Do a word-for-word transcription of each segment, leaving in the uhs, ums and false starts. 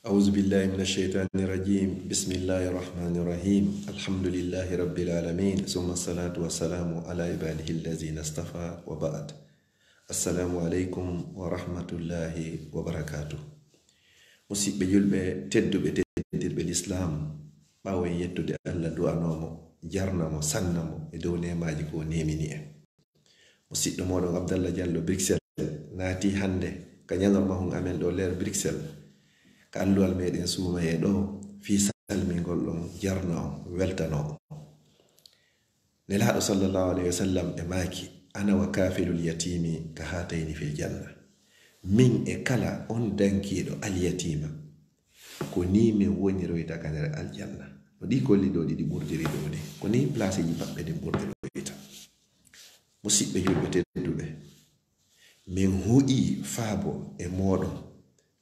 أعوذ بالله من الشيطان الرجيم. بسم الله الرحمن الرحيم. الحمد لله رب العالمين. ثم الصلاة والسلام على عباده الذين اصطفى وبعد. السلام عليكم ورحمة الله وبركاته. Musidɓe julɓe tedduɓe, teddirɓe Lislaam, ɓaawo en yettude Allah, du'anoo mo, jarna mo, sanna mo e dow neemaaji ko o neemini en. Musidɗo mooɗon Abdallah Diallo Bruxelles naati hannde ka ñalorma hun amen ɗo leer Bruxelles, ka alluwal meɗen suumayee ɗo, fii salmingol on, jarna on, weltano on. Nelaaɗo sallallahu alayhi wa sallam e maaki, "Ana wa kaafilul yatiimi ka haatayni fil janna." Min e kala on dankiiɗo alyatiima, ko nii min woniroyta ka nder aljanna. No ɗi kolli ɗo ɗiɗi ɓurdiri ɗo ni, ko nii placeeji maɓɓe ɗin ɓurdiroyta. Musidɓe julɓe tedduɓe, min huɗi faabo e mooɗon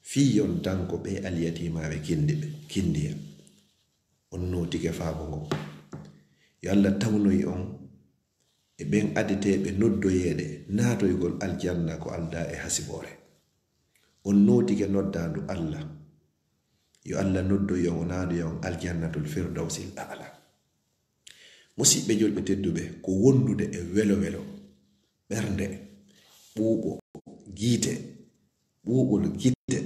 fii yon danko ɓe alyatiimaaɓe kindiɓe, kindiya. On nootike faabo ngo. Yo Allah tawnoy on e ɓen adeteeɓe noddoyeede naatoygol aljanna ko aldaa e hasiboore. On nootike noddaandu Allah. Yo Allah noddoy on, o naandoya on aljannatul firdawsil a'la. Musidɓe julɓe tedduɓe, ko wondude e welo welo ɓernde, ɓuuɓo giite, ɓuuɓol giite.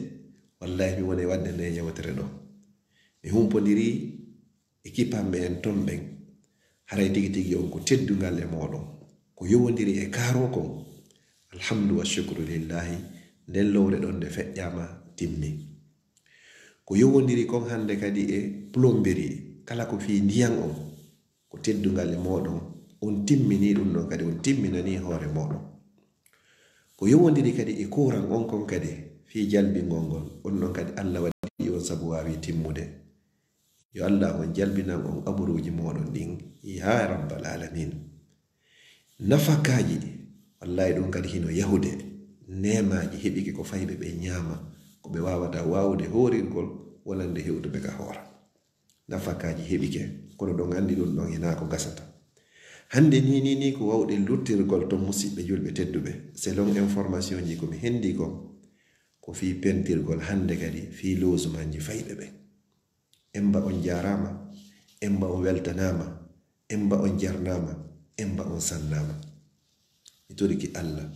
Wallahi, mi woni wadde nde yewtere ɗo. Mi humpondiri e kipanɓe en ton ɓen. Haray tigi tigi on ko teddungal e mooɗon. Ko yowondiri e kaaroo kon, alhamdu wa shukru lillahi, nden lowre ɗon nde feƴƴaama, timmi. Ko yowondiri kon hannde kadi e plomberie, kala ko fii ndiyan on, ko teddungal e mooɗon, on timmini ɗum ɗon kadi, on timminani hoore mooɗon. Ko yowondiri kadi e kuuran on kon kadi, fii jalbingol ngol, on ɗon kadi Allah waɗi on sabu waawi timmude. Yo Allah on jalbinan on aburuuji mooɗon ɗin, yaa rabbal aalamiin. Nafakaaji, wallahi ɗum kadi hino yahude. Neemaaji heɓike ko fayɓe ɓe ñaama, ko ɓe waawata waawude hoorirgol wonande hewtuɓe ka hoora. Nafakaaji heɓike, kono ɗon anndi ɗum ɗon hinaa ko gasata. Hannde ni, ni, ni ko wawɗen luttirgol ton, musidɓe julɓe tedduɓe, selon information ji ko mi hendi kon, ko fii pentirgol hannde kadi fii logementji fayɓe ɓe. Emba on jaaraama, emba on weltanaama, emba on jarnaama, emba on sannaama. Mi toriki Allah,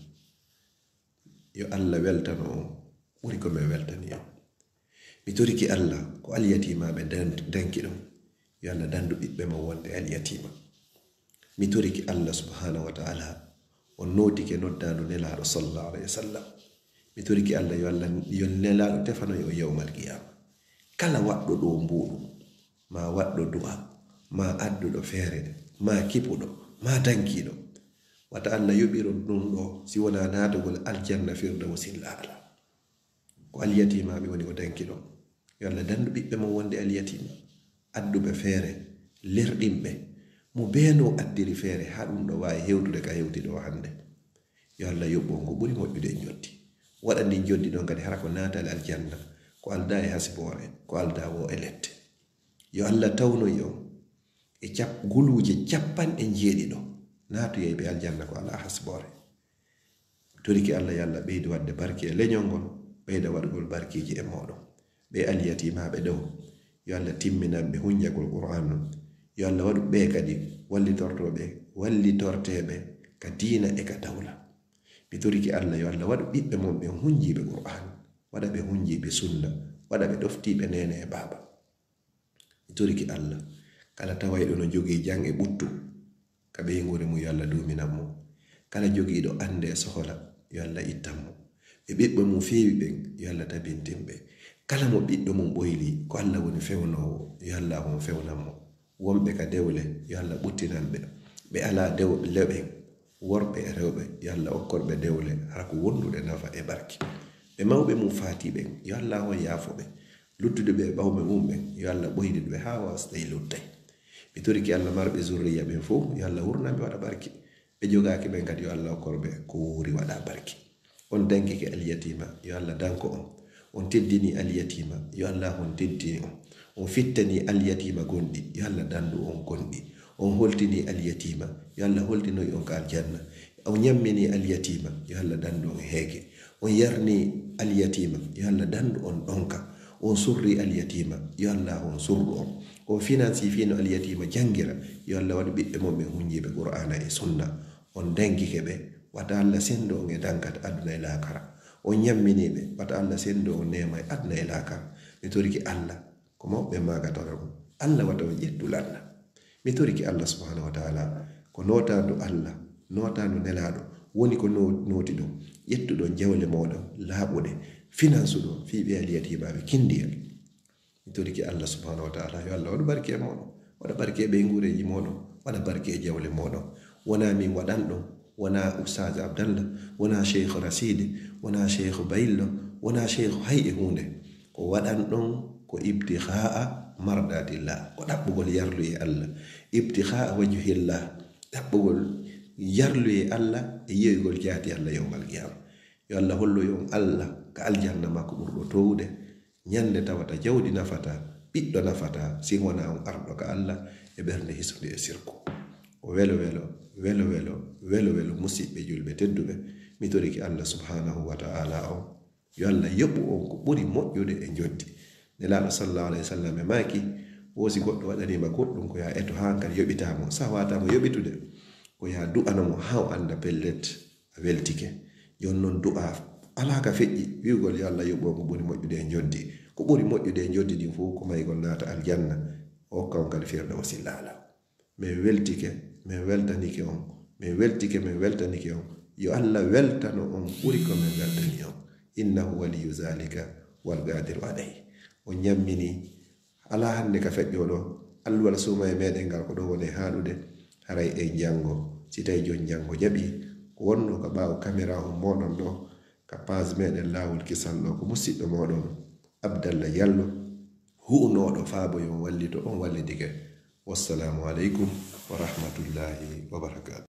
yo Allah weltano on ɓuri ko min weltani on. Mi toriki Allah, ko alyatiimaaɓe dan-, danki ɗon, yo Allah dandu ɓiɓɓe mon wonde alyatiima. Mi toriki Allah subhanahu wa ta'ala, on nootike noddaandu Nelaaɗo sallallahu alayhi wa sallam. Mi toriki Allah, yo Allah, yo Nelaaɗo tefanoy on yawmal qiyaama. Kala waɗɗo ɗo mbuuɗu, maa waɗɗo du'a, maa adduɗo feere, maa kipuɗo, maa dankiiɗo, wata Allah yoɓiro ɗum ɗo si wonaa naatugol aljanna firdawsil a'la. Ko alyatiimaaɓe woni ko danki ɗon. Yo Allah dandu ɓiɓɓe mon wonde alyatiima, adduɓe feere, lerɗinɓe, mo beenoo addiri feere haa ɗum ɗo waawi hewtude ka hewti ɗo hannde. Yo Allah yoɓ on ko ɓuri moƴƴude e njotti. Waɗa ndin njotti ɗon kadi hara ko naatal aljanna, ko aldaa e hasiboore, ko aldaa woo e lette. Yo Allah tawnoy on e cap-, guluuje capanɗe njeeɗiɗo, naatoyay ɓe aljanna ko alaa hasiboore. Toriki Allah, yo Allah ɓeydu waɗde barki e leñol ngol, ɓeyda waɗugol barkiiji e mooɗon. Ɓe alyatiimaaɓe ɗo, yo Allah timminan ɓe hunjagol Qur'aan on. Yo Allah waɗu ɓe kadi wallitortooɓe, wallitorteeɓe ka diina e ka dawla. Mi toriki Allah, yo Allah waɗu ɓiɓɓe mon ɓen hunjiiɓe Qur'aan, waɗa ɓe hunjiiɓe sunna, waɗa ɓe ɗoftiiɓe neene e baaba. Mi toriki Allah, kala tawayɗo no jogii jaŋ e ɓuttu ka ɓeynguure mum, yo Allah duuminan mo. Kala jogiiɗo annde e sohola, yo Allah ittan mo. Ɓe ɓiɓɓe mum feewi ɓen, yo Allah tabintin ɓe. Kala mo ɓiɗɗo mum ɓoyli, ko Allah woni fewnoowo, yo Allah on fewnan mo. Wonɓe ka dewle, yo Allah ɓuttinan ɓe. Ɓe alaa dewle ɓen, worɓe e rewɓe, yo Allah okkor ɓe dewle, hara ko wondude nafa e barke. Ɓe mawɓe mum faati ɓen, yo Allah on yaafo ɓe. Luttude ɓe e ɓawɓe mum ɓen, yo Allah ɓoydin ɓe haa wasde e luttay. Mi toriki Allah marɓe zurriya ɓen fow, yo Allah wurnan ɓe waɗa barke. Ɓe jogaaki ɓen kadi, yo Allah okkor ɓe ko wuuri waɗa barke. On dankike alyatiima, yo Allah danko on. On teddini alyatiima, yo Allah on teddini on. On fittani alyatiima gonɗi, yo Allah dandu on gonɗi. On holtini alyatiima, yo Allah holtinoy on ka aljanna. On ñammini alyatiima, yo Allah dandu on heege. On yarni alyatiima, yo Allah dandu on ɗonka. On surri alyatima, yo Allah on surru on. On finansi fii no alyatima jangira, yo Allah waɗu ɓiɓɓe mon ɓen hunjiiɓe Qur'aana e sunna. On dangike ɓe, wata Allah sendu on e dankat aduna e laakara. On ñammini ɓe, wata Allah sendu on neema e aduna e laakara. Mi torike Allah, ko mawɓe maagata on. Allah wata on ƴettu lannda. Mi torike Allah subhanahu wa ta'ala, ko nootaandu Allah, nootaandu Nelaaɗo, woni ko no-, nooti ɗon. Ƴettuɗon jawle mooɗon laaɓuɗe, finansuɗon fii ɓe alyatimaaɓe kinndiyel. Mi torike Allah subhanahu wa ta'ala, yo Allah waɗu barke e mooɗon, waɗa barke e ɓeynguureeji mooɗon, waɗa barke e jawle mooɗon. Wonaa min waɗan ɗon, wonaa Ustaaz Abdallah, wonaa Sheikh Rasiidi, wonaa Sheikh Bayillo, wonaa Sheikh hay e huunde. Ko waɗan ɗon ko ibtigha'a mardatillah, ko ɗaɓɓugol yarluye Allah. Ibtigha'a wajhillah, ɗaɓɓugol yarluye Allah e yi'oygol jaati Allah yawmal qiyama. Yo Allah holloy on Allah ka aljanna makko ɓurɗo toowude. Ñande tawata jawdi nafata, ɓiɗɗo nafata, si wonaa on arɗo ka Allah e ɓernde hisunde e sirku. Ko welo welo, welo welo, welo welo, musiɓɓe julɓe tedduɓe, mi torike Allah subhanahu wa ta'ala on. Yo Allah yoɓu on ko ɓuri moƴƴude e njoddi. Nelaaɗo sallallahu alayhi wa sallam e maaki, wo si goɗɗo waɗaniima goɗɗum ko yaa eto haa hankadi yoɓitaa mo, sawaataa mo yoɓitude, ko yaa du'ano mo haa o annda pellet a weltike. Jooni non du'a alaa ka feƴƴi, wi'ugol yo Allah yoɓu on ko ɓuri moƴƴude e njoddi. Ko ɓuri moƴƴude e njoddi ɗin fow ko maygol naata aljanna, o hokka on kadi firdawsi laala. Min weltike, min weltanike on, min weltike, min weltanike on. Yo Allah weltano on ɓuri ko min weltani on. Innahu waliyyu zalika wal qadiru alayh. On ñammini, alaa hannde ka feƴƴoo ɗoo. Alluwal suuma e meɗen ngal ko ɗoo woni haaɗude. Haray en janngo, si tawi jon janngo jaɓi, ko wonnoo ka ɓaawo caméra on mooɗon ɗoo, ka page meɗen Laawol Kisal ɗoo, ko musiɗɗo mooɗon Abdallah Jallo, hu'unooɗo faabo yo on wallito, on wallitike. Wassalaamu aleykum wa rahmatullahi wa barakaatuh.